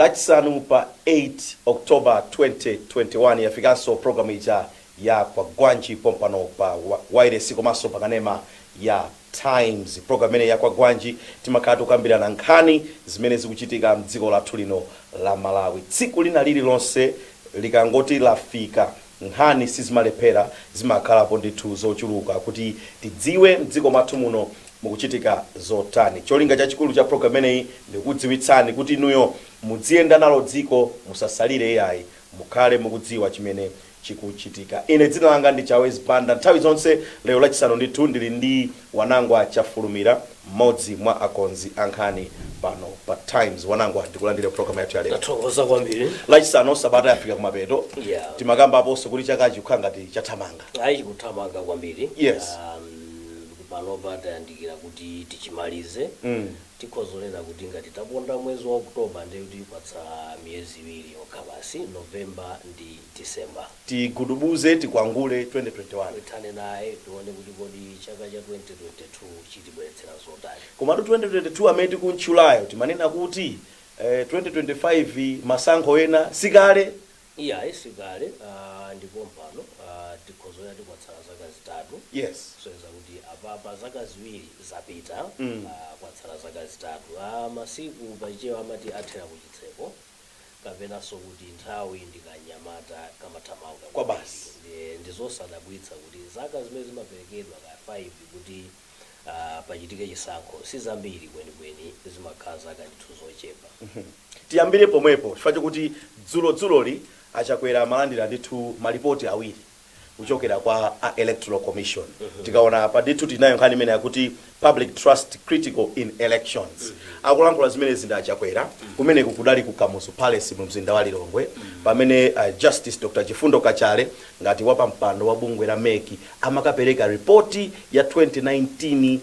Lachisanu pa 8 October 2021 yafikanso programu ija ya Kwagwanji pompano pa wireless komanso pakanema ya Times. Program imene ya Kwagwanji timakhala tikukambirana nkhani zimene zikuchitika mdziko lathu lino la Malawi. Tsiku lina lililonse likangoti lafika, nkhani sizimalephera, zimakhalapo ndithu zochuluka kuti tidziwe mdziko mwathu muno mukuchitika zotani. Cholinga chachikulu cha program imeneyi ndikudziwitsani kuti inuyo mudziyenda nalo dziko, musasalire iyayi, mukhale mukudziwa chimene chikuchitika. Ine dzina langa ndi Chawezi Banda nthawi zonse. Lero Lachisanu ndithu ndili ndi Wanangwa Chafulumira, mmodzi mwa akonzi ankhani pano pa Times. Wanangwa, ndikulandire program yathu ya lero. Tathokoza kwambiri. Lachisanu, sabata yafika kumapeto. Timakambaponso kuti chakachi kukhala ngati chathamanga. Ayi, chikuthamanga kwambiri. Panopa tayandikira kuti tichimalize. Tikhozolera kuti ngati taponda mwezi wa Oktoba, ndiye kuti kwatsala miyezi 2 yokha basi, Novemba ndi Disemba. Tigudubuze, tikwangule 2021. Tithane naye, tione kuti kodi chaka cha 2022 chitibweretsera zotani. Komatu 2022 amene tikuntchulayo, timanena kuti 2025 masankho ena, sikale. Iya, sikale. Ndipo mpano tikhozolera tikwatsala zaka 3. Kusonyeza kuti apapa zaka 2 zapita. Kwatsala zaka 3. Masiku pachichewa amati athera kuchitseko, kapenanso kuti nthawi ndikanyamata kamathamanga. Kwa basi. Ndiye ndizosadabwitsa kuti zaka zimene zimaperekedwa ka 5 kuti pachitike chisankho si zambiri kwenikweni, zimakhala zaka ndithu zochepa. Tiyambire pomwepo, chifukwa chokuti dzulodzuloli Achakwera amalandira ndithu malipoti awiri kuchokera kwa a Electoral Commission. Tikaona apa ndithu tinayo nkhani imene yakuti "Public trust critical in elections". Akulankhula zimenezi ndi Achakwera kumeneku kudali ku Kamuzu Palace mu mzinda wa Lilongwe, pamene Justice Dr Chifundo Kachale ngati wapampando wa bungwe la MEC amakapereka ripoti ya 2019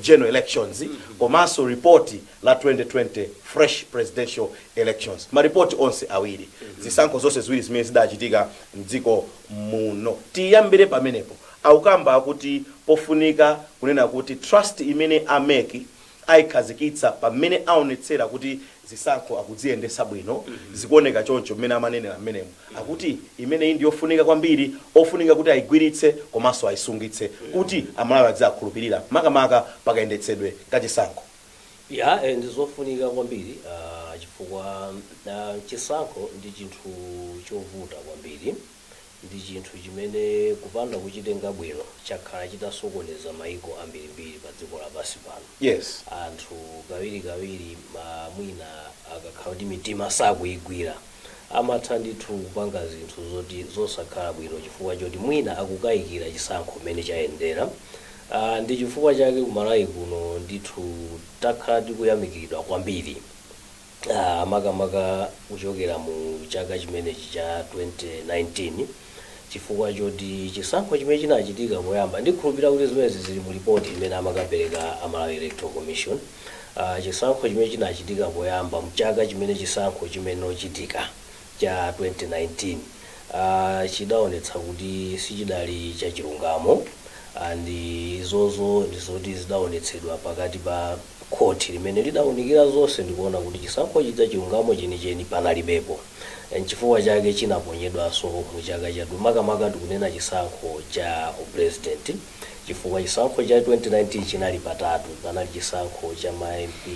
general elections komanso ripoti la 2020 fresh presidential elections. Maripoti onse awiri, zisankho zonse ziwiri zimene zidachitika mdziko muno. Tiyambire pamenepo. Akukamba akuti pofunika kunena kuti trust imene a MEC ayikhazikitsa pamene aonetsera kuti zisankho akudziyendesa bwino, zikuoneka choncho mmene amanenera mmenemo, akuti imeneyi ndi yofunika kwambiri, ofunika kuti ayigwiritse komanso ayisungitse kuti Amalawi adziakhulupirira, makamaka pakayendetsedwe kachisankho. Ya, ndizofunika kwambiri, chifukwa chisankho ndi chinthu chovuta kwambiri, ndi chinthu chimene kupanda kuchitenga bwino chakhala chitasokoneza maiko ambirimbiri pa dziko lapansi pano. Anthu kawirikawiri mwina akakhala kuti mitima sakuyigwira, amatha ndithu kupanga zinthu zoti zosakhala bwino chifukwa choti mwina akukayikira chisankho mmene chayendera. Ndi chifukwa chake kumalawi kuno ndithu takhala tikuyamikiridwa kwambiri, makamaka kuchokera mu chaka chimenechi cha 2019, chifukwa choti chisankho chimene chinachitika poyamba, ndikhulupirira kuti zimenezi zili mu ripoti imene amakapereka a Malawi Electoral Commission, chisankho chimene chinachitika poyamba mchaka chimene chisankho chimene chochitika cha 2019, chidaonetsa kuti sichidali chachilungamo. Ndi izozo ndizoti zidaonetsedwa pakati pa khoti limene lidawunikira zonse ndikuona kuti chisankho chija chilungamo chenicheni panalibepo. Nchifukwa chake chinaponyedwanso mu chaka chatu, makamaka tikunena chisankho cha upresident, chifukwa chisankho cha 2019 chinali patatu: panali chisankho cha ma MP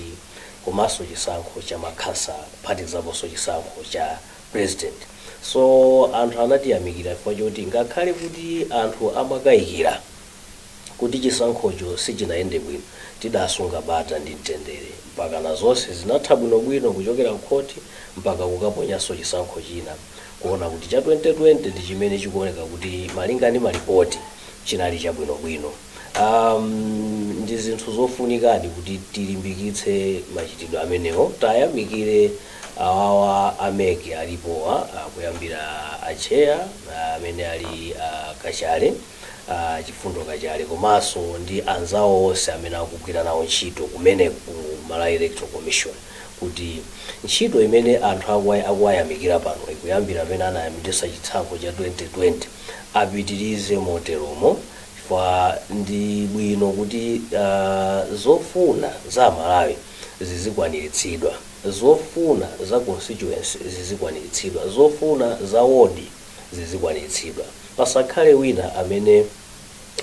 komanso chisankho cha makhansala, kuphatikizaponso chisankho cha president. So anthu anatiyamikira chifukwa choti ngakhale kuti anthu amakayikira kuti chisankhocho sichinayende bwino, tidasunga bata ndi mtendere mpaka na zonse zinatha bwinobwino kuchokera mkhoti mpaka kukaponyanso chisankho china, kuona kuti cha 2020 ndi chimene chikuoneka kuti malinga ndi malipoti chinali chabwinobwino. Ndi zinthu zofunikadi kuti tilimbikitse machitidwe amenewo. Tayamikire awawa a MEC alipowa, kuyambira acheya amene ali Kachale, Chifundo Kachale, komanso ndi anzawo onse amene akugwira nawo ntchito kumene ku Malawi Electoral Commission, kuti ntchito imene anthu akuwayamikira pano ikuyambira amene anayambitsa chisankho cha 2020, apitirize moteromo, chifukwa ndi bwino kuti zofuna za Malawi zizikwaniritsidwa. Zofuna za constituency zizikwaniritsidwa, zofuna za ward zizikwaniritsidwa, pasakhale wina amene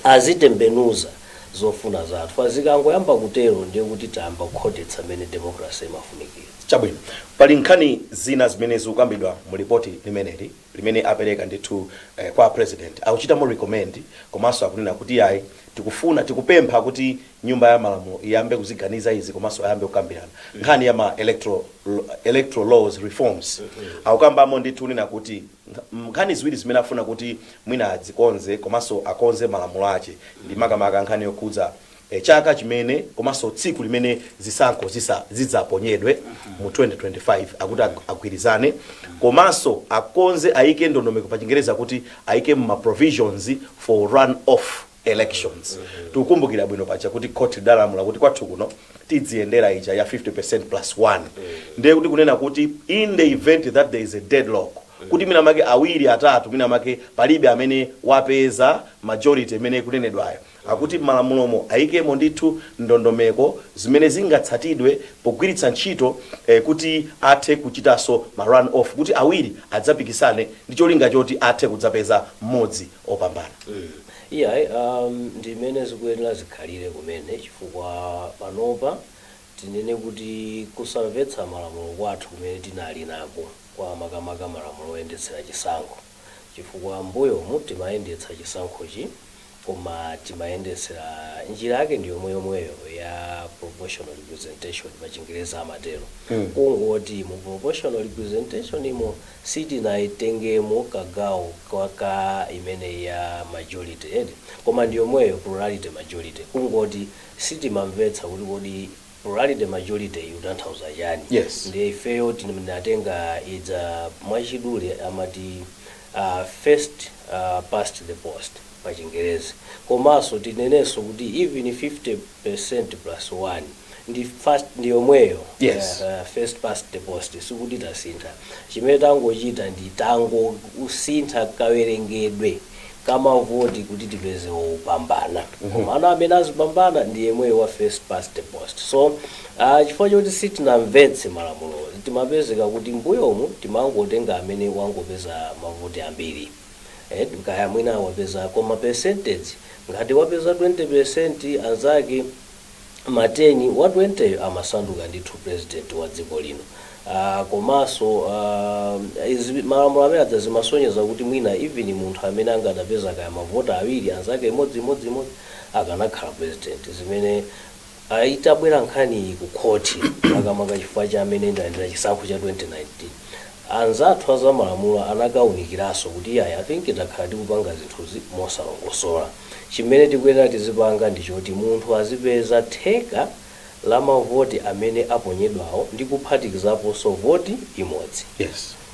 azitembenuza zofuna zathu. Azikangoyamba kutero, ndiye kuti tayamba kukhotetsa mmene democracy imafunikira. Chabwino, pali nkhani zina zimene zikukambidwa mu ripoti limeneli limene apereka ndithu kwa President. Akuchitamo recommend komanso akunena kuti ayi, tikufuna, tikupempha kuti Nyumba ya Malamulo iyambe kuziganiza izi komanso ayambe kukambirana nkhani ya ma electoral laws reforms. Akukambamo ndithu kunena kuti nkhani ziwiri zimene afuna kuti mwina azikonze komanso akonze malamulo ache ndi makamaka nkhani yokhudza chaka chimene komanso tsiku limene zisankho zidzaponyedwe mu 2025. Akuti agwirizane komanso akonze, ayike ndondomeko, pa Chingereza kuti ayike ma provisions for run off elections. Tikukumbukira bwino paja kuti court lidalamula kuti kwathu kuno tidziyendera ija ya 50% plus 1. Ndiye kuti kunena kuti in the event that there is a deadlock, kuti mina make awiri, atatu, mina make palibe amene wapeza majority imene ikunenedwayo, akuti malamulomo ayikemo ndithu ndondomeko zimene zingatsatidwe pogwiritsa ntchito kuti athe kuchitanso ma run off, kuti awiri adzapikisane ndi cholinga choti athe kudzapeza mmodzi opambana. Iyayi, ndimene zikuyenera zikhalire kumene, chifukwa panopa tinene kuti kusamvetsa malamulo kwathu kumene tinali nako kwa makamaka malamulo oyendetsera chisankho, chifukwa mbuyomu timayendetsa chisankhochi koma timayendetsera njira yake ndi yomweyomweyo ya proportional representation, pa Chingereza amatero. Kungoti mu proportional representation imo sitinayitengemo kagawo ka imene ya majority edi, koma ndi yomweyo plurality majority. Kungoti sitimamvetsa kuti kodi plurality majority ikutanthauza chani. Ndiye ifeyo tinatenga idza mwachidule amati first past the post pa Chingerezi. Komanso tinenenso kuti even 50% plus 1 ndi first, ndi yomweyo first past the post. Sikuti tasintha. Chimene tangochita ndi tangosintha kawerengedwe kamavoti kuti tipeze wopambana, koma ana amene azipambana ndi yemweyo wa first past the post. So chifukwa choti sitinamvetse malamulo, timapezeka kuti mbuyomu timangotenga amene wangopeza mavoti ambiri, kaya mwina wapeza koma percentage, ngati wapeza 20%, anzake ma 10, wa 20 amasanduka ndithu president wa dziko lino. Komanso izi malamulo amene adza zimasonyeza kuti mwina even munthu amene angatapeza kaya mavota awiri, anzake imodzi, imodzi, imodzi, akanakhala president. Zimene itabwera nkhani ku khoti, makamaka chifukwa cha amene ndalandira chisankho cha 2019, anzathu azamalamulo anakawunikiranso kuti iyayi, I think takhala tikupanga zinthuzi mosalongosola. Chimene tikuyenera tizipanga ndi choti munthu azipeza theka la mavoti amene aponyedwawo ndi kuphatikizaponso voti imodzi,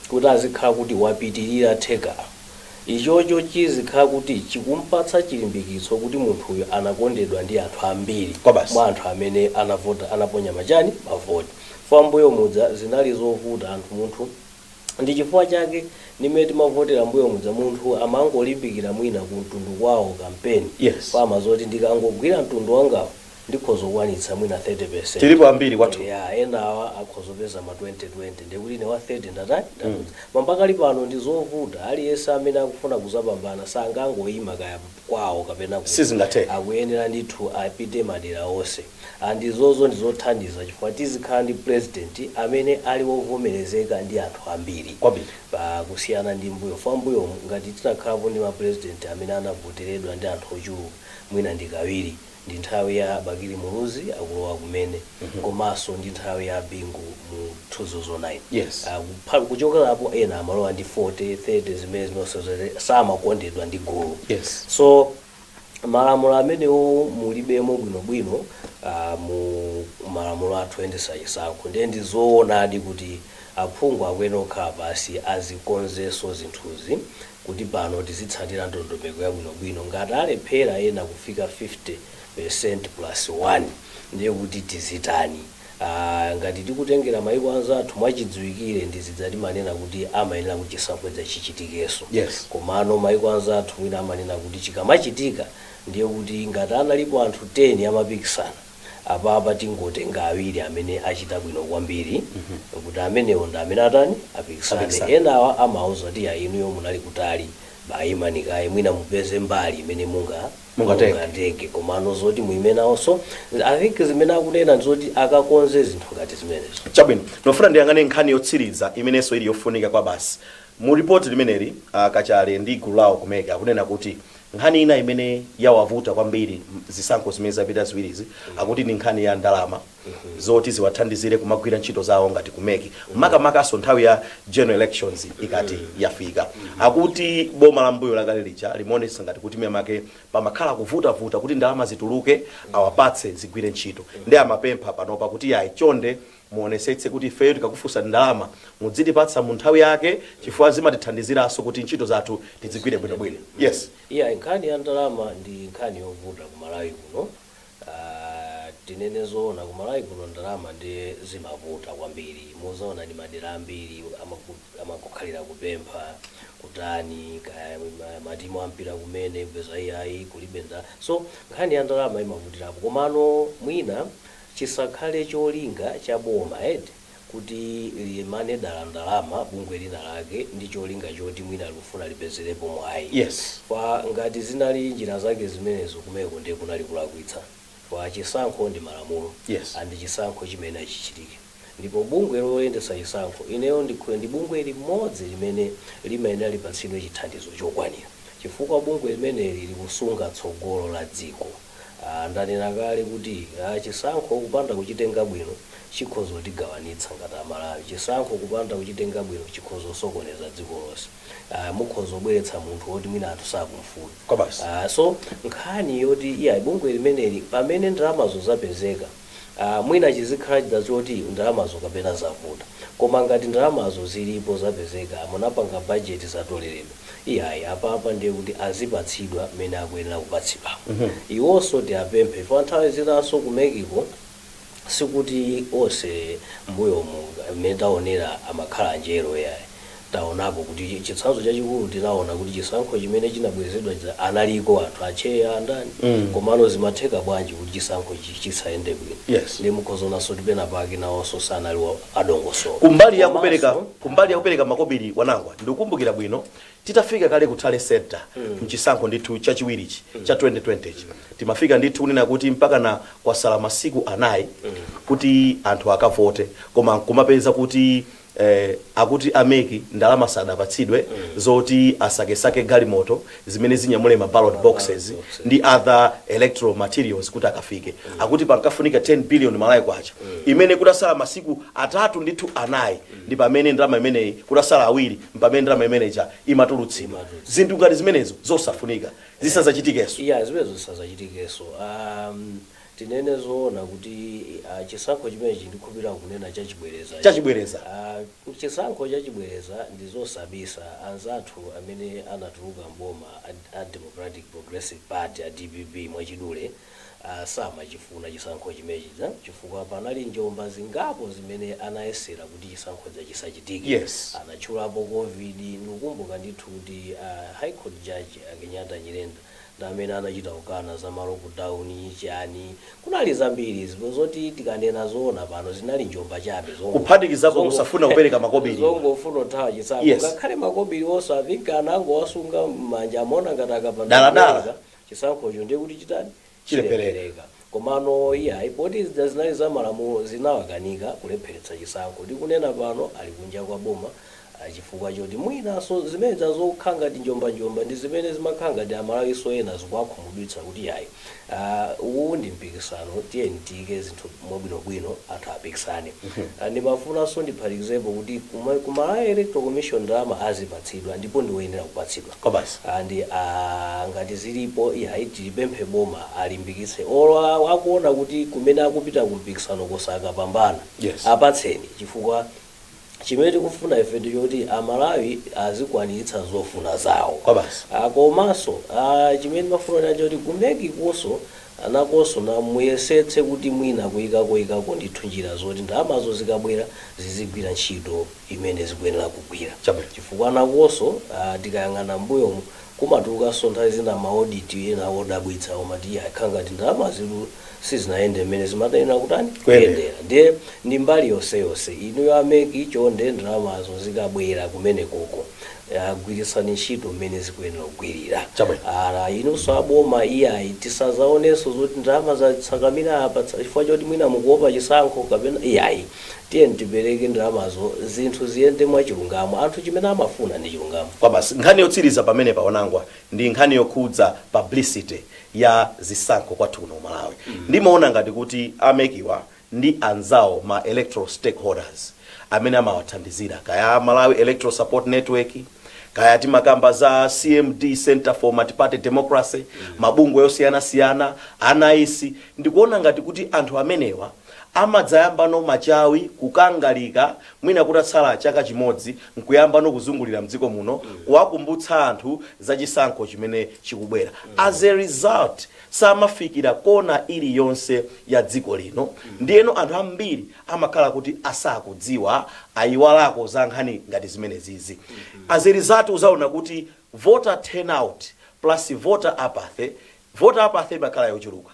kuti azikhala kuti wapitirira theka. Ichocho chizikhala kuti chikumpatsa chilimbikitso kuti munthuyo anakondedwa ndi anthu ambiri Kwa basi. mwa anthu amene anavota, anaponya machani, mavoti. Mbuyo mudza zinali zovuta anthu, munthu, ndi chifukwa chake nimene timavotera mbuyo mudza, munthu amangolimbikira mwina ku mtundu kwawo kampeni, pama zoti ndikangogwira mtundu wangawo ndikhoza kukwanitsa mwina 30%. Tilipo ambiri kwathu. Ya, enawa akhozopeza ma 2020, ndikuti ine wa 30 ndatani, ndadutsa. Mambakali pano ndi zovuta. Aliyense amene akufuna kuzapambana sangangoyima kaya kwawo kapena kuti. Sizingatheke. Akuyenera ndithu apite madera onse. Andizozo ndizothandiza chifukwa tizikhala ndi president amene ali wovomerezeka ndi anthu ambiri Kwambiri. pa kusiyana ndi mbuyo fa mbuyo. Ngati tinakhalapo ndi ma president amene anavoteredwa ndi anthu ochuluka, mwina ndi kawiri, ndi nthawi ya Bakili Muluzi akulowa kumene, komanso ndi nthawi ya Bingu mu 2009. Kuchokerapo ena amalowa ndi 40, 30, zimene zimasozere samakondedwa ndi gulu. So malamulo amenewo mulibemo bwinobwino mu malamulo athu oyendetsa chisankho. Ndiye ndi zoonadi kuti aphungu akuyenera kukhala pasi azikonzenso zinthuzi kuti pano tizitsatira ndondomeko yabwinobwino. Ngati alephera ena kufika 50% plus 1, ndiye kuti tizitani? Ngati tikutengera maiko anzathu, mwachidziwikire ndizidza timanena kuti amayenera kuti chisankho chichitikenso. Komano maiko anzathu mwina amanena kuti chikamachitika ndiye kuti ngati analipo anthu 10 amapikisana, Apapa tingotenga awiri amene achita bwino kwambiri, kuti amenewo ndi amene atani, apikisane. Apikisane. Enawa amauza kuti ya, inuyo munali kutali, bayimanikayi, mwina mupeze mbali imene Mungatenge. Mungatenge, komano zoti muime nawonso, I think zimene akunena ndizoti akakonze zinthu ngati zimenezo. Chabwino, ndofuna ndiyang'ane nkhani yotsiriza imenenso ili yofunika kwa basi. Mu ripoti limeneli, Kachale ndi gulu lawo ku MEC akunena kuti nkhani ina imene yawavuta kwambiri zisankho zimene zapita ziwirizi, akuti ndi nkhani ya ndalama zoti ziwathandizire kumagwira ntchito zawo ngati ku MEC, makamakaso nthawi ya general elections ikati yafika. Akuti boma la mbuyo lakale lija limaonetsa ngati kuti mwamake pamakhala kuvutavuta kuti ndalama zituluke, awapatse zigwire ntchito. Ndi amapempha panopa kuti yayi, chonde muonesetse kuti ifeyo tikakufunsa ndalama mudzitipatsa mu nthawi yake, chifukwa zimatithandiziranso kuti ntchito zathu tizigwire bwinobwino. Yes. Iya, nkhani ya ndalama ndi nkhani yovuta ku Malawi kuno. Tinene zoona, ku Malawi kuno ndalama ndi zimavuta kwambiri. Muzaona ni madera ambiri amakukhalira kupempha kutani, kaya matimu ampira kumene kupeza, iyayi, kulibe so nkhani ya ndalama imavutirapo. Komano mwina chisakhale cholinga cha boma edi kuti limane dala ndalama bungwe lina lake ndi cholinga choti mwina likufuna lipezerepo mwayi. Kwa ngati zinali njira zake zimenezo, kumeko ndiye kunali kulakwitsa, kwa chisankho ndi malamulo. And chisankho chimene chichitike, ndipo bungwe loyendetsa chisankho, ineyo ndi bungwe limodzi limene limayenera lipatsidwe chithandizo chokwanira, chifukwa bungwe limeneli likusunga tsogolo la dziko. Ndanena kale kuti chisankho kupanda kuchitenga bwino chikhoza kutigawanitsa ngati Amalawi. Chisankho kupanda kuchitenga bwino chikhoza kusokoneza dziko lonse. Mukhoza kubweretsa munthu woti mwina anthu sakumfuna. Kwabasi. So nkhani yoti iya, bungwe limeneli pamene ndalamazo zapezeka, mwina chizikhala chida choti ndalamazo kapena zavuta, koma ngati ndalamazo zilipo, zapezeka, munapanga bajeti, zatoleredwa, iyayi, apapa ndiye kuti azipatsidwa mmene akuyenera kupatsidwamo. Iwonso tiapemphe, chifukwa nthawi zinanso ku MEC ko sikuti onse mbuyomu mmene taonera amakhala njero, yayi. Taonapo kuti chitsanzo chachikulu, tinaona kuti chisankho chimene chinabwezedwa analiko anthu acheya andani, komano zimatheka bwanji kuti chisankho chisayende bwino? Ndi mukhozonanso tipena pake nawonso sanali adongosolo. Kumbali ya kupereka, kumbali ya kupereka makobiri, wanangwa, ndikukumbukira bwino titafika kale ku tally center mchisankho ndithu chachiwirichi cha 2020 chi, timafika ndithu kunena kuti mpaka na kwasala masiku 4 kuti anthu akavote, koma kumapeza kuti akuti a MEC ndalama sadapatsidwe zoti asakesake galimoto zimene zinyamule ma ballot boxes boxes. ndi other electoral materials kuti akafike. Akuti pankafunika 10 billion Malawi kwacha, imene kutasala masiku 3 ndithu 4 ndi pamene ndalama imeneyi, kutasala 2 mpamene ndalama imeneja imatulutsidwa. Imatulutsidwa. Zinthu ngati zimenezo zosafunika, zisazachitikenso. Iya, zimenezo zisazachitikenso. Tinene zoona kuti chisankho chimenechi, ndikukhulupirira kunena chachibwereza. Chachibwereza. Chisankho chachibwereza ndi zosabisa, anzathu amene anatuluka mboma a Democratic Progressive Party, a DPP mwachidule, samachifuna chisankho chimenechi, chifukwa panali njomba zingapo zimene anayesera kuti chisankho chisachitike. Anatchulapo COVID. Ndikukumbuka ndithu kuti High Court Judge Kenyatta Nyirenda ndi amene anachita kukana za ma lockdown chani. Kunali zambiri zipo zoti tikanena zoona pano zinali njomba chabe Kuphatikizapo kusafuna kupereka makobiri. Zongofuna kuthawa chisankho. Ngakhale makobiri onse avinka anangowasunga m'manja, amaona ngati akapanda Daladala. kupereka chisankhocho ndiye kuti chitani? Chilephereka. Chilephereka. Komano iyayi, poti zida zinali za malamulo, zinawakanika kulepheretsa chisankho. Tikunena pano ali kunja kwa boma, chifukwa choti mwinanso zimene zokhala ngati njombanjomba ndi zimene zimakhala ngati Amalawiso ena zikuwakhumudwitsa kuti yayi, uwu ndi mpikisano, tiyeni tiyike zinthu mwabwinobwino, anthu apikisane. Ndimafunanso ndiphatikizepo kuti ku Malawi Electoral Commission ndalama azipatsidwa, ndipo ndiwoyenera kupatsidwa. Kwabasi. Andi ngati zilipo, iyayi, tilipemphe boma alimbikitse, olo akuona kuti kumene akupita kumpikisano kosakapambana, apatseni, chifukwa chimene tikufuna ife ndichoti Amalawi azikwaniritsa zofuna zawo. Kwabasi. Komanso chimene mafuna choti ku MEC konso anakonso na muyesetse kuti mwina kuyikako ndithu njira zoti ndalamazo zikabwera zizigwira ntchito imene zikuyenera kugwira. Chabwino. Chifukwa nakonso tikayang'ana mbuyomu Kumatulukanso nthawi zina ma audit ena odabwitsa, omati akhala ngati ndalama zilu sizinayende mmene zimayenera kutani? Kuyendera. Kuyendera. Ndiye ndi mbali yonseyonse. Inuyo a MEC, chonde, ndalamazo zikabwera kumene koko, agwiritsani ntchito mmene zikuyenera kugwirira. Ala inunso aboma, iyayi, tisazaonenso zoti ndalama zatsakamira apa chifukwa choti mwina mukuopa chisankho kapena iyayi. Tiye tipereke ndalamazo, zinthu ziyende mwachilungamo. Anthu chimene amafuna ndi chilungamo. Kwa basi. Nkhani yotsiriza pamene paonangwa ndi nkhani yokhudza publicity ya zisankho kwathu kuno Malawi. Ndimaona ngati kuti a MEC wa ndi anzawo, ma electoral stakeholders amene amawathandizira, kaya Malawi Electoral Support Network, kaya timakamba za CMD, Center for Multiparty Democracy, mabungwe yosiyanasiyana, a NICE, ndikuona ngati kuti anthu amenewa amadzayambano machawi kukangalika mwina kutatsala chaka chimodzi, nkuyambano kuzungulira mdziko muno kuwakumbutsa anthu za chisankho chimene chikubwera. As a result, samafikira kona iliyonse ya dziko lino. Ndiyeno anthu ambiri amakhala kuti asakudziwa, ayiwalako za nkhani ngati zimenezizi. As a result, uzaona kuti voter turnout plus voter apathy, voter apathy imakhala yochuluka,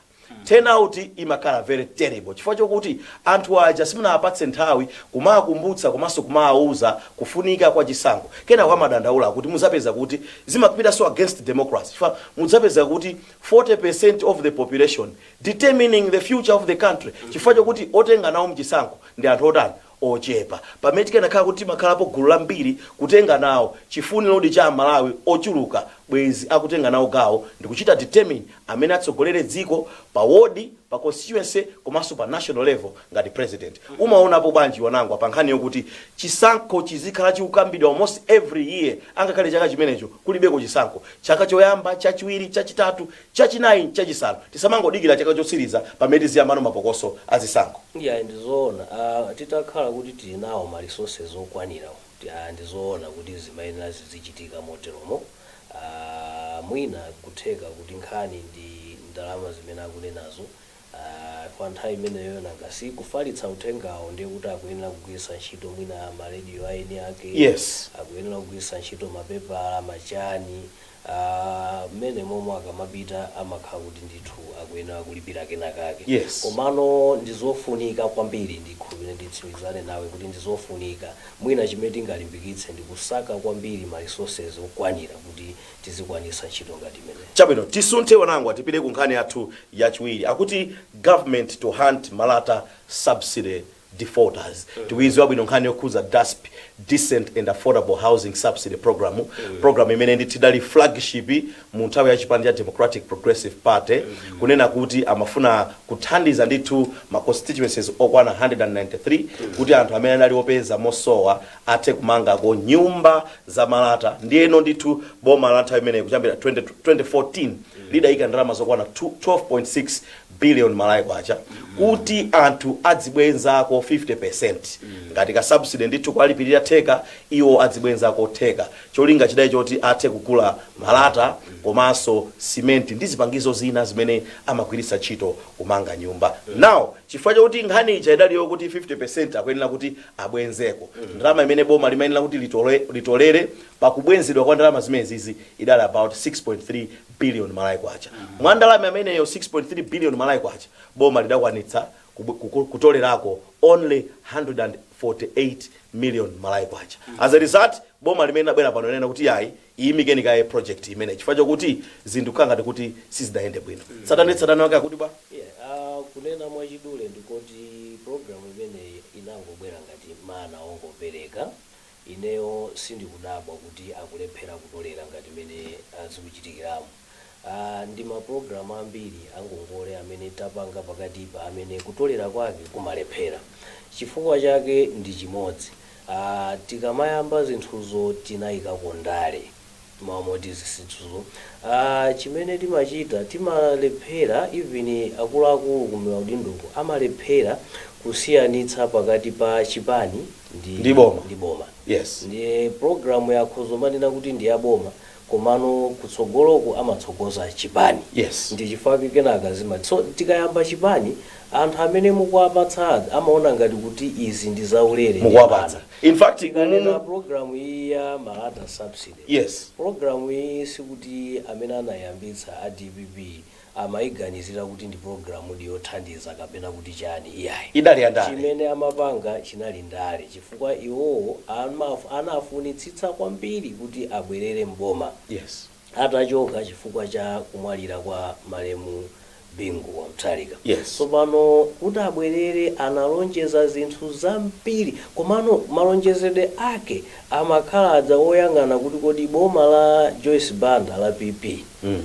turnout imakhala very terrible, chifukwa chokuti anthu aja simunawapatse nthawi kumakumbutsa komanso kumawauza kufunika kwa chisankho. Kena kwamadandaula kuti muzapeza kuti zimapitanso against democracy, chifukwa mudzapeza kuti 40% of the population determining the future of the country, chifukwa chokuti otenga nawo mchisankho ndi anthu otani? Ochepa. Pamene tikanakhala kuti timakhalapo gulu lambiri kutenga nawo, chifuniro cha Malawi ochuluka bwezi akutenga nawo gawo ndikuchita determine amene atsogolere dziko pa ward, pa constituency komanso pa national level ngati president. Umaonapo bwanji, Wanangwa, pa nkhani yokuti chisankho chizikhala chikukambidwa almost every year, angakhale chaka chimenecho kulibeko chisankho, chaka choyamba, chachiwiri, chachitatu, chachinayi, chachisanu? Tisamangodikira chaka chotsiriza pamene tiziyambano mapokoso azisankho. Yeah, ndizoona. Titakhala kuti tili nawo ma resources okwanira, ndizoona kuti zimayenera zizichitika moteromo. Mwina kutheka kuti nkhani ndi ndalama zimene akunenazo. Kwa nthawi imeneyo nanga si kufalitsa uthengawo, ndiye kuti akuyenera kugwiritsa ntchito mwina marediyo aeni ake, akuyenera kugwiritsa ntchito mapepala, machani, mmene momwe akamapita amakhala kuti ndithu akuyenera kulipira kenakake. Komano ndizofunika kwambiri. Ndikhulupirire, nditsimikizane nawe kuti ndizofunika. Mwina chimene tingalimbikitse ndi kusaka kwambiri ma resources okwanira kuti tizikwanisa ntchito ngati imeneyo. Chabwino, tisunthe, Wanangwa, tipite ku nkhani yathu yachiwiri. Akuti government to hunt malata subsidy defaulters. Tikuidziwa bwino nkhani yokhudza DASP, Decent and Affordable Housing Subsidy Program, program imene ndithu idali flagship mu nthawi ya chipani cha Democratic Progressive Party, kunena kuti amafuna kuthandiza ndithu ma constituencies okwana 193 kuti anthu amene anali opeza mosowa athe kumangako nyumba za malata. Ndiyeno ndithu boma la nthawi imeneyi kuyambira 20 2014 lidayika ndalama zokwana 12.6 billion Malawi kwacha kuti anthu adzibwenzako 50% ngati ka subsidy ndithu, kuwalipirira theka, iwo adzibwenzako theka. Cholinga chidali choti athe kugula malata komanso simenti ndi zipangizo zina zimene amagwiritsa ntchito kumanga nyumba. Now, chifukwa chokuti nkhani ija idali yokuti 50% akuyenera kuti abwenzeko, ndalama imene boma limayenera kuti litolere pakubwenzedwa kwa ndalama zimenezizi idali about 6.3 billion Malawi kwacha. Mwa ndalama imeneyo, 6.3 billion Malawi kwacha, boma lidakwanitsa kutolerako only 148 million Malawi kwacha. As a result, boma limene labwera pano linena kuti yayi, iyimikeni kaye project imene, chifukwa chokuti zinthu kukhala ngati kuti sizidayende bwino. Tsatane tsatane wake akuti bwa? Yeah, kunena mwachidule ndikoti program imeneyi inangobwera ngati mana ongopereka. Ineyo sindikudabwa kuti akulephera kutolera ngati imene zikuchitikiramo. Ndi mapulogalamu ambiri angongole amene tapanga pakatipa amene kutolera kwake kumalephera. Chifukwa chake ndi chimodzi: tikamayamba zinthuzo tinayikako ndale mamoti zinthuzo. Chimene timachita, timalephera, even akuluakulu kumaudindoko amalephera kusiyanitsa pakati pa chipani ndi Ndi boma. Ndi boma. Ndiye programu yakhoza manena kuti ndi ya boma, koma Komano kutsogoloku amatsogoza chipani. Ndi chifukwa kenaka zimati, so tikayamba chipani, anthu amene mukuwapatsa amaona ngati kuti izi ndi zaulere. Mukuwapatsa, in fact. Tikanena programu iyi ya Malata subsidy, programu iyi sikuti amene anayambitsa a DPP amayiganizira kuti ndi programu yothandiza kapena kuti chani, iyayi. Idali yandale. Chimene amapanga chinali ndale, chifukwa iwowo anafunitsitsa kwambiri kuti abwerere mboma atachoka chifukwa cha kumwalira kwa malemu Bingu wa Mutharika. Tsopano kuti abwerere, analonjeza zinthu zambiri, komano malonjezedwe ake amakhala adza oyang'ana kuti kodi boma la Joyce Banda la PP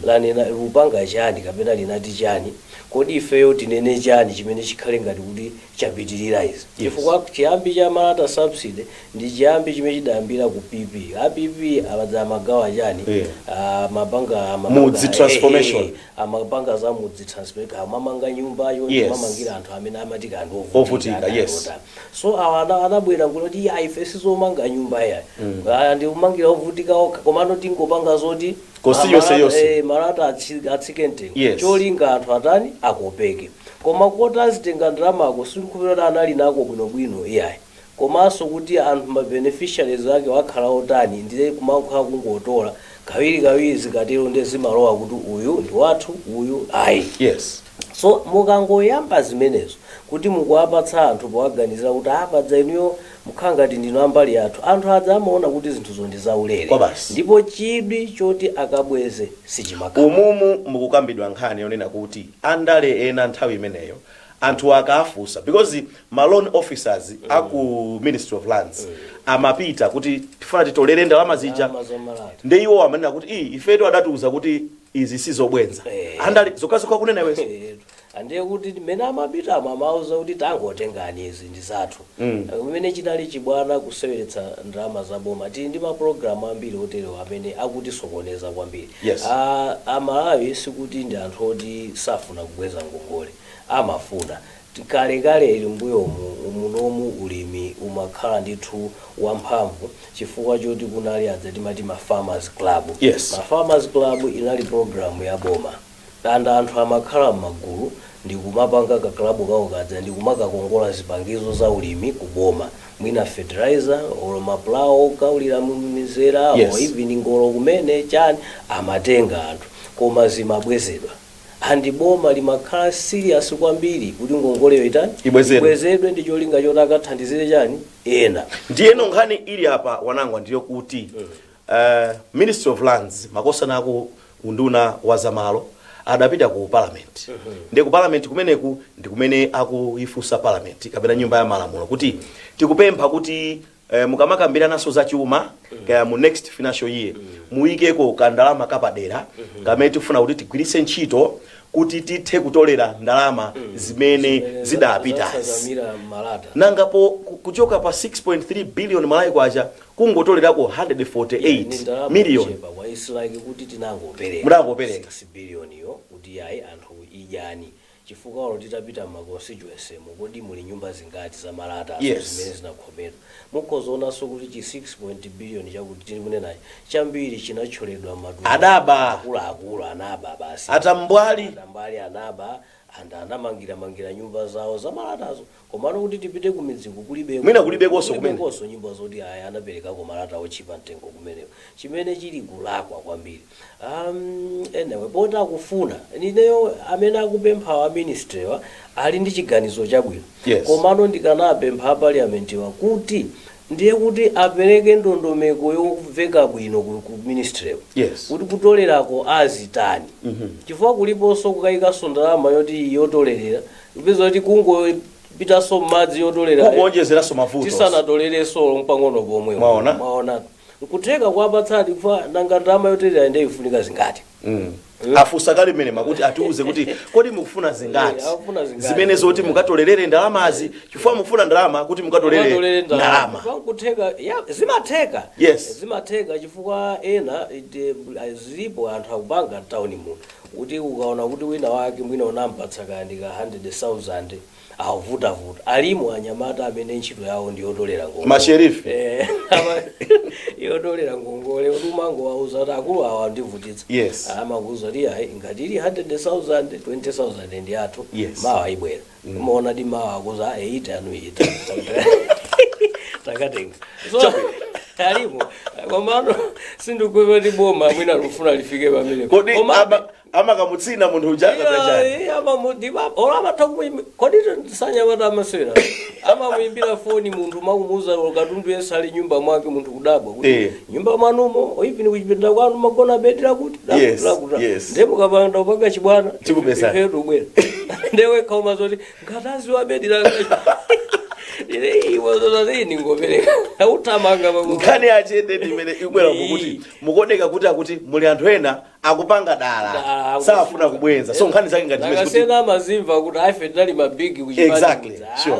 lanena lupanga chani kapena linati chani, kodi ifeyo tinene chani chimene chikhale ngati kuti chapitirira izi? Chifukwa chiyambi cha Malata subsidy ndi chiyambi chimene chidayambira ku PP. A PP amadza amagawa chani? Amapanga Mudzi transformation. Amapanga za mudzi transformation, amamanga nyumbayo, mamangira anthu amene amati kandi Ovutika, yes. So awa anabwera kuti iya, ife sizomanga nyumba ya ndi kumangira ovutika okha, komano tingopanga zoti Kosi yonse yonse. Malata atsike mtengo, cholinga anthu atani? Akopeke. Koma koti azitenga ndalamako, sindikukhulupirira kuti anali nako bwinobwino, iyayi. Komanso kuti anthu ma beneficiaries ake wakhala otani? Ndiye kumakhala kungotola kawiri kawiri. Zikatero ndiye zimalowa kuti uyu ndi wathu, uyu ayi. So mukangoyamba zimenezo kuti mukuwapatsa anthu powaganizira kuti apadza inuyo mukhala ngati ndinu ambali yathu, anthu adza amaona kuti zinthuzo ndi zaulere. Kwa basi. Ndipo chidwi choti akabweze sichimakhala. Umumu mukukambidwa nkhani yonena kuti andale ena nthawi imeneyo anthu akafunsa, because ma loan officers aku Ministry of Lands amapita kuti tifuna titolere ndalama zija, Ndalama za malata. Ndi iwo amanena kuti iyi ifetu adatiuza kuti izi sizobwenza. Andale zokhazokha kunena iwenso. Andiye kuti mmene amapitamo amauza kuti tangotengani, izi ndi zathu. Kumene chinali chibwana kuseweretsa ndalama za boma. Tili ndi mapulogalamu ambiri oterewa amene akutisokoneza kwambiri. Amalawi sikuti ndi anthu oti safuna kubweza ngongole, amafuna. Kalekale ili mbuyomu munomu ulimi umakhala ndithu wamphamvu chifukwa choti kunali adza timati ma farmers club. Ma farmers club inali program ya boma, and anthu amakhala m'magulu ndikumapanga kaklabu kawo kadza ndikumakakongola zipangizo za ulimi kuboma, mwina fertilizer or mapulawo okawulira mizera, or even ngolo kumene chani amatenga anthu, koma zimabwezedwa, and boma limakhala serious kwambiri kuti ngongoleyo itani? Ibwezedwe. Ibwezedwe, ndi cholinga choti akathandizire chani ena. Ndiyeno nkhani ili apa, Wanangwa, ndiyo kuti Ministry of Lands, makosana aku unduna wa zamalo, adapita ku parliament. Ndiye ku parliament kumeneku ndi kumene akuifunsa parliament kapena nyumba ya malamulo kuti tikupempha kuti mukamakambiranaso za chuma kaya mu next financial year, muyikeko kandalama kapadera kamene tikufuna kuti tigwiritse ntchito kuti tithe kutolera ndalama zimene zidapitazi. Zasazamira malata. Nangapo kuchoka pa 6.3 billion Malawi kwacha kungotolerako 148 million. Kwa it's like kuti tinangopereka. Munangopereka. 6 billion yo kuti ayi, anthu idyani, chifukwa olo titapita ma constituency mu, kodi muli nyumba zingati za malata zimene zinakhomedwa? Mukhozaonanso kuti chi 6 billion chakuti tili kunenachi, chambiri chinathyoledwa matumba. Adaba. Akuluakulu anaba basi. Atambwali. Atambwali anaba and anamangira mangira nyumba zawo zamalatazo, komano kuti tipite ku midziku kulibe. Mwina kulibekonso kumene. Kulibekonso nyumba zoti aya anaperekako malata ochipa mtengo kumeneko, chimene chili kulakwa kwambiri. Anyway, poti akufuna, ineyo amene akupempha wa ministry wa ali ndi chiganizo chabwino. Komano ndikanapempha a parliament wa kuti ndiye kuti apereke ndondomeko yomveka bwino ku ministry kuti kutolerako azitani, chifukwa kuliponso kukayikanso ndalama yoti yotolerera, kupeza kuti kungopitanso m'madzi yotolera. Kungonjezeranso mavuto. Tisanatolerenso pang'ono pomwe. Mwaona? Mwaona, nkutheka kuwapatsadi kufa nanga ndalama yotolerera ndiye ifunika zingati? Afunsa kale mmene makuti atiuze kuti kodi mukufuna zingati? Akufuna zingati? Zimene zoti mukatolerere ndalamazi, chifukwa mukufuna ndalama kuti mukatolere Mukatolere ndalama. Chifukwa nkutheka ya zimatheka. Zimatheka chifukwa ena zilipo anthu akupanga mtawuni muno kuti ukaona kuti wina wake mwina unampatsa kandi ka 100,000. Akuvutavuta. Alimo anyamata amene ntchito yawo ndi yotolera ngongole. Masherifi. Yotolera ngongole, kuti umangowauza kuti akulu awa andivutitsa. Amakuuza kuti ayi, ngati ili 100,000, 20,000 ndi athu. Mawa ibwera. Umaona di mawa akuza 8 anu ita takatenga. So alimo, komano sindikuipa kuti boma mwina lufuna lifike pamene. Kodi amakamutsina munthu uja kapena chani? Kodi sanyamata amasewera amamuimbira foni munthu, makumuuza katundu yense ali nyumba mwake, munthu kudabwa kuti nyumba mwanumo, even kuchipinda kwanu magona bedi lakuti lakuti. Ndiye mukapanda kupanga chibwana, Tikupezani. ife tubwera. Ndiye wekha zoti ngatazi wa bedi langa ine iwo ningopereka uthamanga. Nkhani yachete ndi imene ikubwera kuti mukuoneka kuti akuti muli anthu ena akupanga dala, Dala, safuna kubwenza. So nkhani zake ngati zimene kuti Nakasena amazimva kuti aife tinali mabigi.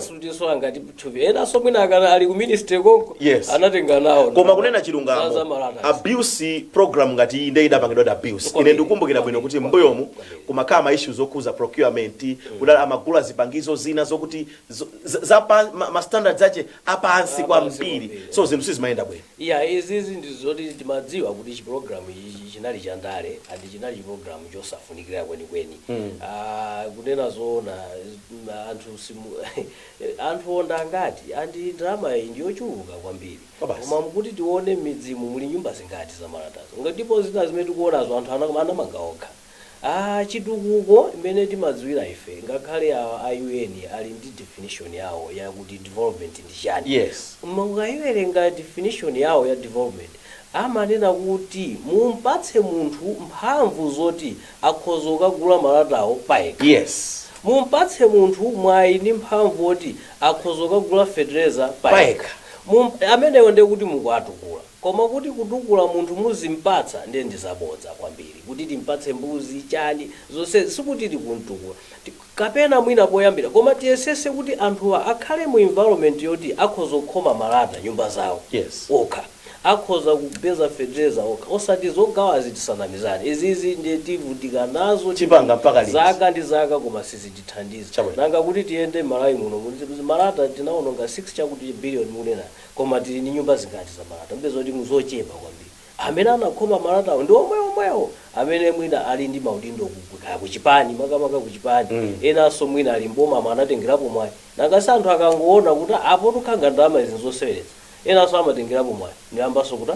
Sutiso angati thupi enanso mwina akana ali ku ministry konko. Anatenga nawo Koma kunena chilungamo, Zamalata. abuse program ngati iyi ndiye idapangidwa ndi abuse. Ine ndikukumbukira bwino kuti mbuyomu kumakhala ma issues okhuza procurement, kudala amagula zipangizo zina zokuti ma standards ache apansi Apansi kwambiri. kwambiri. So zinthu sizimayenda bwino. Iya, izizi ndizoti timadziwa kuti chipulogalamu ichi chinali chandale and chinali chipulogalamu chosafunikira kwenikweni. Kunena zoona, anthu simu anthu onda angati andi ndalama iyi ndiyochuluka kwambiri. Kwabasi. Koma mukuti tione m'midzimu muli nyumba zingati zamalatazo, ndipo zina zimene tikuonazo anthu anamanga okha. Chitukuko imene timadziwira ife, ngakhale a UN ali ndi definition yawo yakuti development ndi chani. Mukayiwerenga definition yawo ya development, amanena kuti mumpatse munthu mphamvu zoti akhoza kukagula malatawo payekha. Mumpatse munthu mwayi ndi mphamvu woti akhoza kukagula fertilizer payekha. Payekha. Amenewo ndiye kuti mukuatukula. Koma kuti kutukula munthu muzimpatsa, ndiye ndizabodza kwambiri. Kuti timpatse mbuzi chani zonse, sikuti tikuntukula kapena mwina poyambira, koma tiyesese kuti anthuwa akhale mu environment yoti akhoza kukhoma malata nyumba zawo okha, akhoza kupeza fertilizer okha, osati zogawazi. Tisanamizane, izizi ndiye tivutika nazo Chipanga mpaka liti? zaka ndi zaka, koma sizitithandiza. Chabwino. Nanga kuti tiyende Malawi muno, malata tinaononga 6 chakuti billion munena, koma tili ndi nyumba zingati za malata? Mpeza kuti muzochepa kwambiri. Amene anakhoma malatawo ndi omwe omwewo amene mwina ali ndi maudindo kaya kuchipani, makamaka kuchipani. Enanso mwina ali mboma, anatengerapo mwayi. Nangasi anthu akangoona kuti apo tukhanga ndalama izi zoseweretsa, enanso amatengerapo mwayi ndiyambanso kuti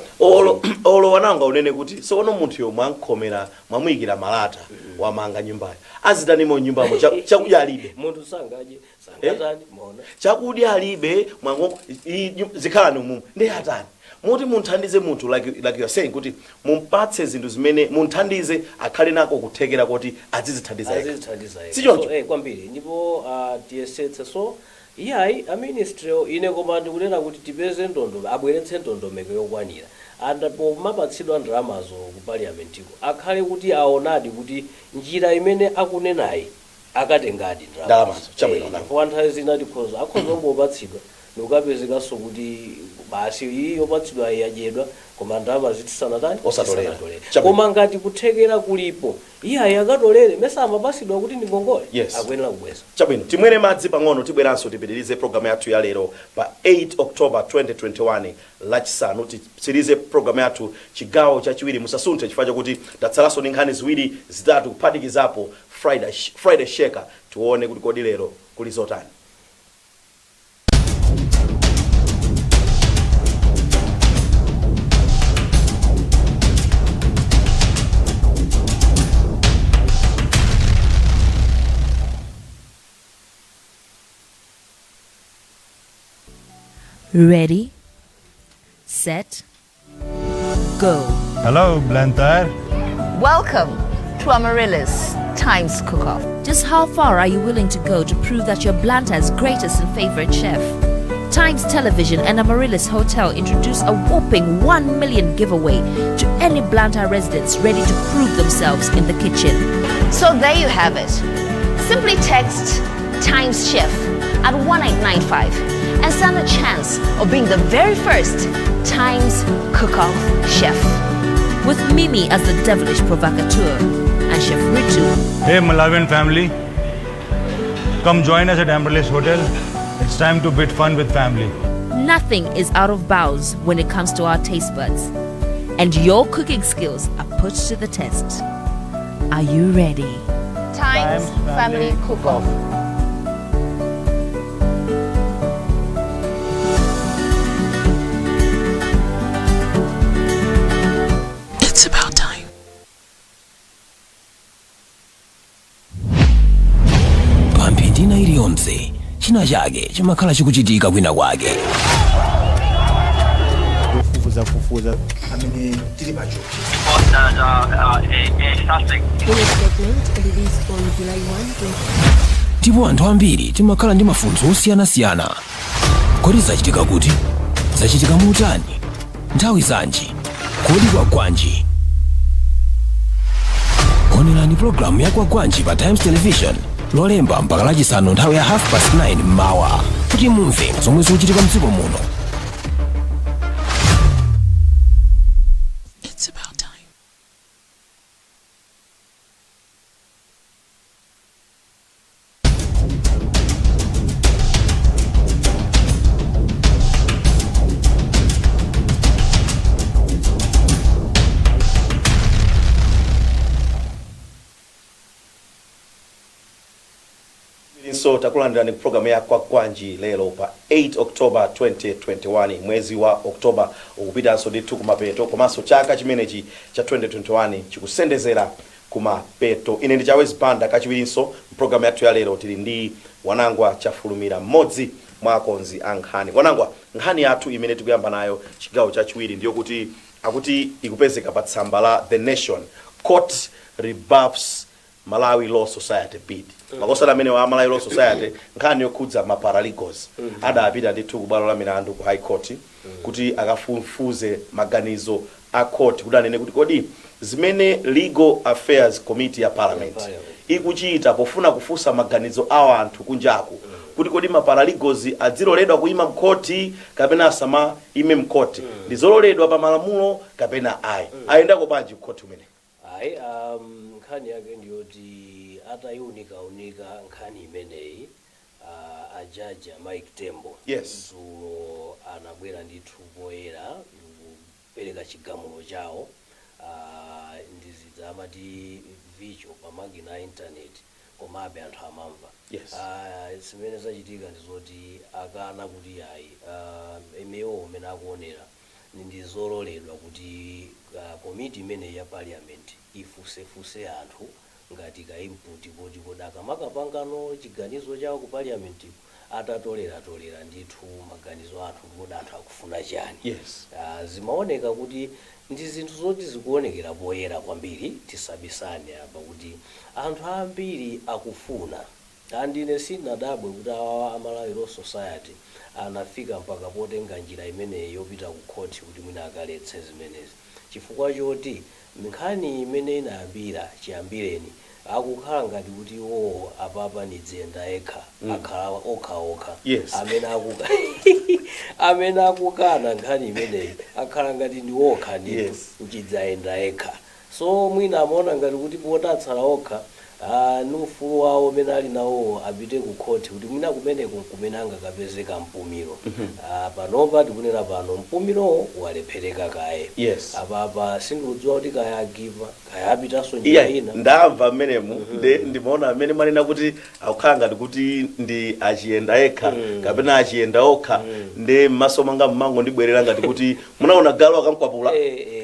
Olo wananga unene kuti sono munthu yomwe ankhomera, mwamuyikira malata, wamanga nyumbayo, azitanimo nyumbamo? Chakudya alibe. Munthu sangadye, sangatani, maona. Chakudya alibe, mwango zikhalani umumu, ndi atani? Muti munthandize munthu, like you are saying kuti mumpatse zinthu zimene munthandize akhale nako kuthekera kuti azizithandiza yekha. Azizithandiza yekha. Si choncho? So, kwambiri. Ndipo tiyesetse. So iyayi, a ministry ine koma ndikunena kuti tipeze ndondomeko, abweretse ndondomeko yokwanira, and pomapatsidwa ndalamazo ku parliamentiko akhale kuti aonadi kuti njira imene akunenayi akatengadi. Ndalamazo, chabwino, ndalama. Chifukwa nthawi zina tikhoza akhoza kungopatsidwa ndikukapezekanso kuti basi iyi yopatsidwa yadyedwa, koma ndalama zitisanatani. Osatolera. Tisanatolere. Chabwino. Koma ngati kuthekera kulipo, iyayi, akatolere. Mesa amapasidwa kuti ndi ngongole? Akuyenera kubweza. Chabwino, timwere madzi pang'ono, tibweranso tipitirize programu yathu ya lero pa 8 October 2021, Lachisanu. Titsirize programu yathu chigawo chachiwiri. Musasunthe chifukwa chakuti tatsalanso ndi nkhani ziwiri zitatu, kuphatikizapo Friday Shaker. Tione kuti kodi lero kuli zotani. Ready, set, go. Hello, Blantyre. Welcome to Amaryllis Times Cook Off. Just how far are you willing to go to prove that you're Blantyre's greatest and favorite chef? Times Television and Amaryllis Hotel introduce a whopping 1 million giveaway to any Blantyre residents ready to prove themselves in the kitchen. So there you have it. Simply text Times Chef at 1895 and stand a chance of being the very first Times Cook Off Chef. With Mimi as the devilish provocateur and Chef Ritu Hey, Malawian family. Come join us at Amaryllis Hotel. It's time to bit fun with family. Nothing is out of bounds when it comes to our taste buds. And your cooking skills are put to the test. Are you ready? Times Family Cook-Off. It's about time. Pa mphindi ina iliyonse, china chake chimakhala chikuchitika kwina kwake. Kufufuzafufuza. Amene tili pacho. In a statement released on July 1, Ndipo anthu ambiri timakhala ndi mafunso osiyanasiyana. Kodi zachitika kuti? Zachitika motani? Nthawi zanji? Kodi kwagwanji? Onerani pologalamu ya Kwagwanji pa Times Television Lolemba mpaka Lachisanu nthawi ya 9:30 mmawa kuti mumve zomwe zikuchitika mdziko muno. It's about time. So takulandirani ku programu ya Kwagwanji lero pa 8 October 2021. Mwezi wa October ukupitanso ndithu kumapeto, komanso chaka chimenechi cha 2021 chikusendezera kumapeto. Ine ndi Chawezi Banda. Kachiwirinso mpulogalamu yathu ya lero tili ndi Wanangwa Chafulumira, mmodzi mwa akonzi a nkhani. Wanangwa, nkhani yathu imene tikuyamba nayo chigawo chachiwiri ndiyokuti akuti ikupezeka pa tsamba la The Nation: "Court rebuffs Malawi Law Society bid." Makosana amene wa Malawi Law Society, nkhani yokhudza ma paralegals, adapita ndithu ku bwalo la milandu ku High Court kuti akafufuze maganizo a court, kuti anene kuti kodi zimene Legal Affairs Committee ya Parliament Parliament. ikuchita pofuna kufunsa maganizo a anthu kunjaku kuti kodi ma paralegals adziloledwa kuyima mkhoti kapena asama ime mkhoti, ndi zololedwa pa malamulo kapena ayi, ayendako bwanji mkhoti umene? Ayi, nkhani yake ndiyoti atayiunikaunika nkhani imeneyi, ajaji a Mike Tembo dzulo anabwera ndithu poyera ndikupereka chigamulo chawo. Ndizidza amati vicho pamakina a internet, komabe anthu amamva. Zimene zachitika ndizoti akana kuti ayi, imewo umene akuonera ndi zololedwa kuti komiti imeneyi ya Parliament ifusefuse anthu ngati ka input, kuti kodi akamakapangano chiganizo chawo ku Parliament atatoleratolera ndithu maganizo anthu kuti kodi anthu akufuna chani. Zimaoneka kuti ndi zinthu zoti zikuonekera poyera kwambiri. Tisabisane apa kuti anthu ambiri akufuna. Andine sindinadabwe kuti awa a Malawi Law Society anafika mpaka potenga njira imeneyi yopita ku khoti kuti mwina akaletse zimenezi, chifukwa choti nkhani imene inayambira chiyambireni akukhala ngati kuti iwowo apapa ni dzenda yekha, akhala okhaokha. Amene akukana nkhani imeneyi akhala ngati ndi wokha ndithu, mchidzayenda yekha. So mwina amaona ngati kuti potatsala okha, ni ufulu wawo umene ali nawo, apite ku khoti kuti mwina kumeneko kumene angakapezeka mpumiro. Panopa tikunena pano mpumirowo walephereka kaye. Apapa sindikudziwa kuti kaya agiva, kaya apitanso njira ina. Ndamva mmenemu, ndi ndimaona amene manena kuti akukhala ngati kuti ndi achiyenda yekha kapena achiyenda okha, ndi m'maso mwanga mmango ndibwerera ngati kuti munaona galu akamkwapula,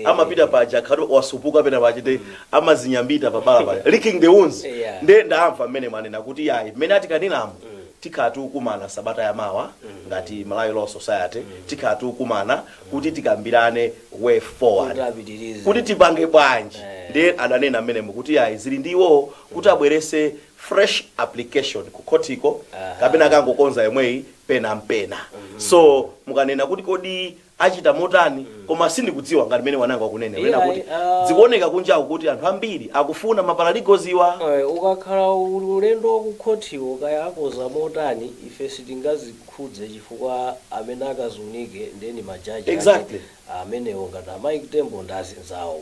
amapita paja akhati wasupuka pena pachite amazinyambita pabala paja, licking the wounds. Nde ndamva mmene manena kuti yayi, mmene atikaniramo tikhala tikukumana sabata yamawa ngati Malawi Law Society, tikhala tikukumana kuti tikambirane way forward, kuti apitirize, kuti tipange bwanji. Ndiye adanena mmenemo kuti yayi, zili ndiwo kuti abwerese fresh application ku khotiko kapena akangokonza yomweyi pena mpena. So mukanena kuti kodi achita motani, koma sindikudziwa ngati mmene Wanangwa akunene kunena kuti zikuoneka kunjaku kuti anthu ambiri akufuna ma paralegals iwa. Ukakhala ulendo wakukhotiwo, kaya akoza motani, ife sitingazikhudze chifukwa amene akaziunike ndeni majaji ake amenewo ngati a Mike Tembo ndi azinzawo.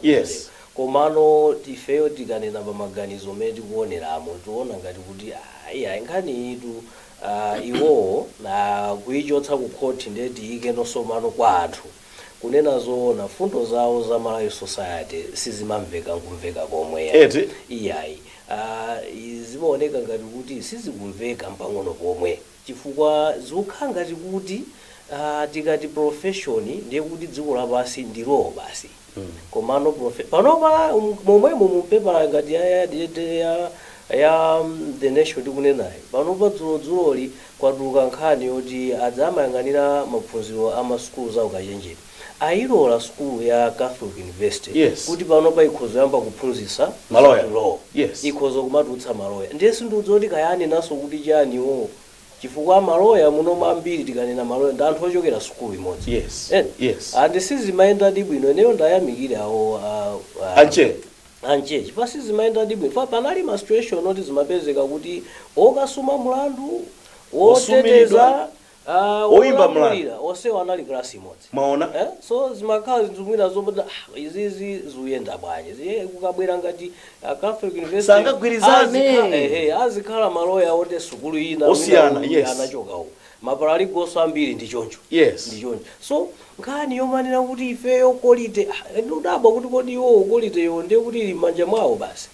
Komano ifeyo tikanena pa maganizo mmene tikuoneramo, tiona ngati kuti ayi, nkhani itu iwowo na kuichotsa ku khoti, ndiye tiyike nosomano kwa anthu. Kunena zoona, fundo zawo za Malawi Society sizimamveka nkumveka komwe. Eti? Iyayi, zimaoneka ngati kuti sizikumveka mpang'ono pomwe, chifukwa zikukhala ngati kuti tikati profession ndiye kuti dziko lapansi ndilowo basi. Komano panopa momwemo mupepala ngati ya The Nation tikunenayo panopa, dzulodzuloli kwatuluka nkhani yoti adzamayang'anira maphunziro a masukulu za ukachenjede ayilola sukulu ya Catholic University kuti panopa ikhoza yamba kuphunzitsa maloya. Law. Ikhoza kumatulutsa maloya. Ndiye sindiudziwa kuti kayani naso kuti chaniwo, chifukwa maloya muno ambiri, tikanena maloya, ndi anthu ochokera sukulu imodzi. And sizimayenda bwino. Ineyo ndayamikire awo anche. Anche, chifukwa sizimayenda bwino. Fa panali ma situation oti zimapezeka kuti okasuma mulandu, woteteza, Oyimba mlandu. Wolamulira, onsewo anali klasi imodzi. Mwaona? Eh? So zimakhala zinthu mwina zopota, izizi zikuyenda bwanji? Ziye kukabwera ngati Catholic University Sangagwirizane. Azikhala maloya oti sukulu ina Osiyana, mwina anachokawo, ma paralegals ambiri ndi choncho. Ndi choncho. So nkhani yomanena kuti ifeyo quality, ndudabwa kuti kodi iwo quality yo ndiye kuti ili m'manja mwawo basi?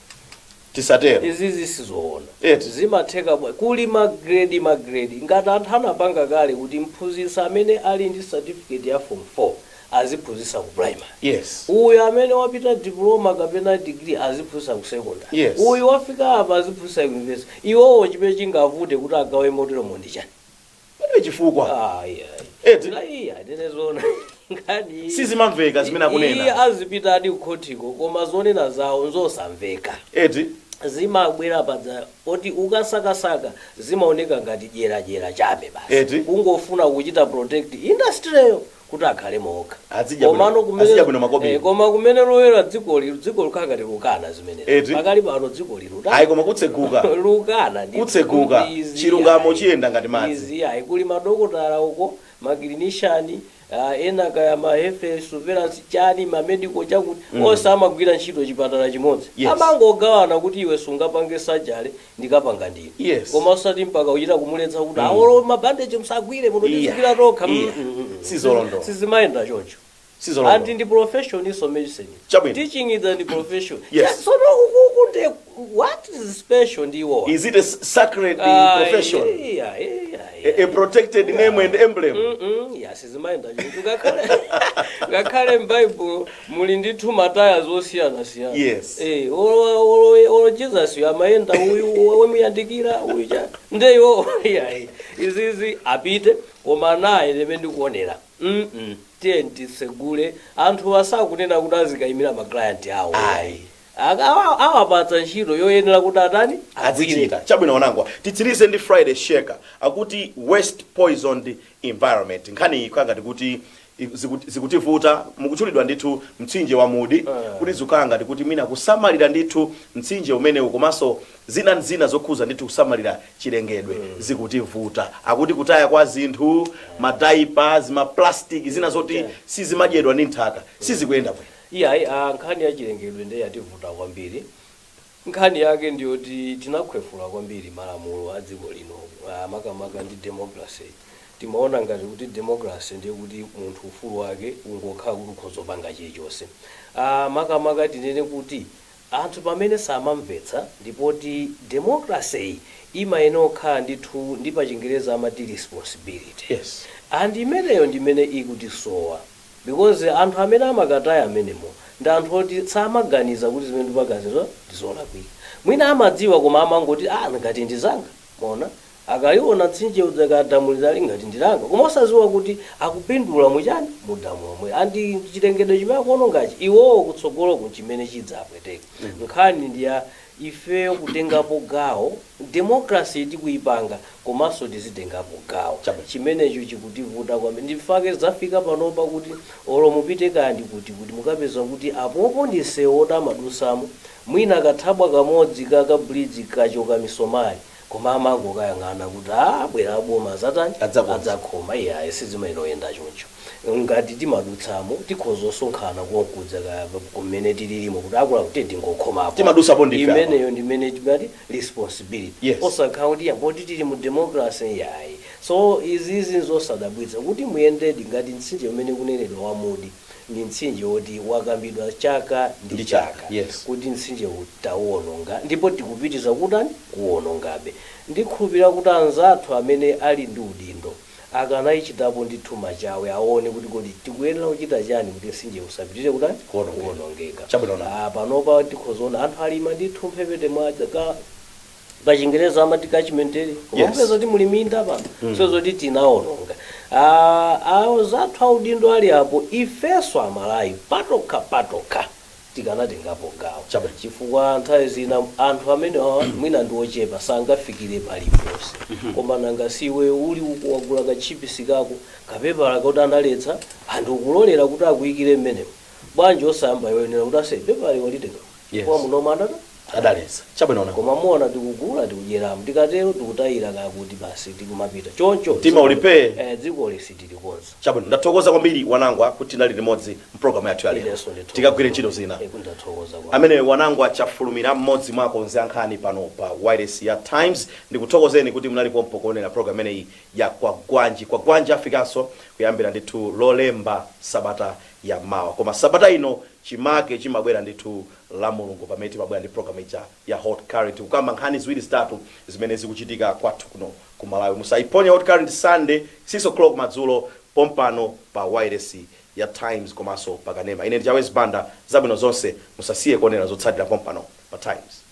Tisatero. Izizi sizoona. Eti. Zimatheka kuli ma grade, ma grade. Ngati anthu anapanga kale kuti mphunzitsi amene ali ndi certificate ya form 4 aziphunzitsa ku primary, uyu amene wapita diploma kapena degree aziphunzitsa ku secondary, uyu wafika apa aziphunzitsa ku university, iwowo chimene chingavute kuti agawe moteromo ndi chani? Palibe chifukwa. Ah, iya. Eti. Iya, tinezona nkhani Sizimamveka zimene akunena. Iye azipita adi kukhotiko, koma zonena zawo nzosamveka. Eti. Zimabwera padza oti ukasakasaka zimaoneka ngati dyeradyera chabe basi. Eti. Kungofuna kuchita protect industry kuti akhale mokha. Azidya bwino- Komano kumene azidya bwino makobiri. Koma kumene loyera dzikoli, dziko likhala ngati lukana zimenezi. Eti. Pakali pano dziko liluta Ayi, koma kutseguka. Lukana ndi Kutseguka. Izi Chilungamo ayi. chiyenda ngati madzi. Izi ayi, kuli madokotala uko, ma clinician, ena kaya ma health surveillance chani, ma medical chakuti, onse amagwira ntchito chipatala chimodzi. Amangogawana kuti iwe sungapange surgery, ndikapanga ndine. Koma usati mpaka uchita kumuletsa kuti awolo ma bandage musagwire muno, tizigwira tokha. Sizolondola. Sizimayenda choncho. Sizolondola. And ndi profession iso medicine. Chabwino. Teaching is a profession. Yes. So no, ukuku nde what is special ndi iwowa? Is it a sacred profession? Yeah. A protected name and emblem? Ya, sizimayenda choncho. Ngakhale m'Baibulo muli ndithu mataya zosiyanasiyana. Olo Jesus amayenda uyu wemuyandikira uyu cha ndeyo. Iyayi, izizi apite, koma naye ndimene ndikuonera, tiye tisegule. Anthu asakunena kuti azikayimira ma client awo. Ayi. Awapatsa ntchito yoyenera kuti atani? Azichita. Chabwino, wanangwa, titsirize ndi Friday Shaker, akuti waste poisoned environment. Nkhani iyi ngati kuti zikutivuta, mukutchulidwa ndithu mtsinje wa Mudi, kuti zikukhala ngati kuti mina kusamalira ndithu mtsinje umenewu komanso zina zina zokhuza ndithu kusamalira chilengedwe zikutivuta. Akuti kutaya kwa zinthu, ma diapers, ma plastic, zina zoti sizimadyedwa ndi nthaka, sizikuyenda bwino. Iyayi, nkhani ya chilengedwe ndiye yativuta kwambiri. Nkhani yake ndiyoti tinakhwefula kwambiri malamulo a dziko lino, makamaka ndi democracy. Timaona ngati kuti democracy ndiye kuti munthu ufulu wake ungokhala kuti ukhoza kupanga chilichonse. Makamaka tinene kuti anthu pamene samamvetsa ndipoti democracy imayenera kukhala ndithu ndi pa Chingereza amati responsibility. And imeneyo ndimene ikutisowa, because anthu amene amakataya amenemo ndi anthu oti samaganiza kuti zimene ndikupangazizo ndizolakwika. Mwina amadziwa, koma amangoti, ah, ngati ndizanga. Mona akaliona mtsinje uja kadamulira ali ngati ndilanga, koma osadziwa kuti akupindula muchani mudamu omwe and chilengedwe chimene akuonongachi iwowo kutsogolo chimene chidzapweteka. Nkhani ndiya ifeyo kutengapo gawo. Democracy tikuyipanga, komanso tizitengapo gawo. Chabwino. Chimenecho chikutivuta kwambiri. Ndifake zafika panopa kuti olo mupite kandi kuti mukapeza kuti apopo ndi msewu oti amadusamo, mwina kathabwa kamodzi kaka bridge kachoka misomali, Koma amangokayang'ana kuti abwera aboma azatani? Adzakonza. Adzakhoma. Iyayi, sizimayenera choncho. Ngati timadutsamo, tikhoza osonkhana konkudza kumene tililimo kuti akula kuti tingokhomapo. Timadutsapo ndife apa. Imeneyo ndimene timati responsibility. Osakhala kuti yamboti tili mu democracy, yayi. So izizi nzosadabwitsa kuti muyendedi ngati mtsinje umene kunenedwa wamudi ndi mtsinje woti wakambidwa chaka ndi Ndi chaka, chaka kuti mtsinje tawuwononga ndipo tikupitiza kutani? Kuwonongabe. Ndikhulupirira kuti anzathu amene ali ndi udindo akanayichitapo ndithu machawe, aone kuti kodi tikuyenera kuchita chani kuti mtsinje usapitire kutani? Kuwonongeka. Kuwonongeka. Chabwino na. Ah, panopa tikhozaona anthu alima ndithu mphepete mwa ka pachingereza amati catchment area, koma mupeza kuti muli minda pano. So zoti tinawononga. Ah, awo zathu audindo ali apo, ifenso Amalawi patokha patokha tikanatengapo gawo, Chabwino. chifukwa nthawi zina anthu amene awa mwina ndi ochepa, sangafikire paliponse. Koma nanga siwe uli uku wagula kachipisi kako, kapepala kuti analetsa, anthu ukulolera kuti akuyikire mmenemo, bwanji osayamba yoyenera kuti ase pepala walitenga kwa munomo anata Adaletsa. Chabwino na. Koma muona tikugula, tikudyeramo, tikatero tikutayira kakuti basi tikumapita choncho. Mtima ulipe. Eh, dziko lisitilikonza. Chabwino, ndathokoza kwambiri Wanangwa kuti tinali limodzi mpulogalamu yathu ya lero. Inenso ndithokoza. Tikagwire ntchito zina. Eh, ndathokoza kwa Amene Wanangwa Chafulumira, mmodzi mwa akonzi ankhani pano pa wireless ya Times. Ndikuthokozeni kuti munalipo kuonera program imeneyi ya Kwagwanji. Kwagwanji afikanso kuyambira ndithu Lolemba sabata ya mawa, koma sabata ino chimake chimabwera ndithu la Mulungu, pamene timabwera ndi program ija ya Hot Current, kukamba nkhani ziwiri zitatu zimene zikuchitika kwathu kuno ku Malawi. Musaiponye Hot Current, Sunday 6 o'clock madzulo, pompano pa wireless ya Times komanso pakanema. Ine ndi Chawezi Banda. Zabwino zonse, musasiye kuonera zotsatira pompano pa Times.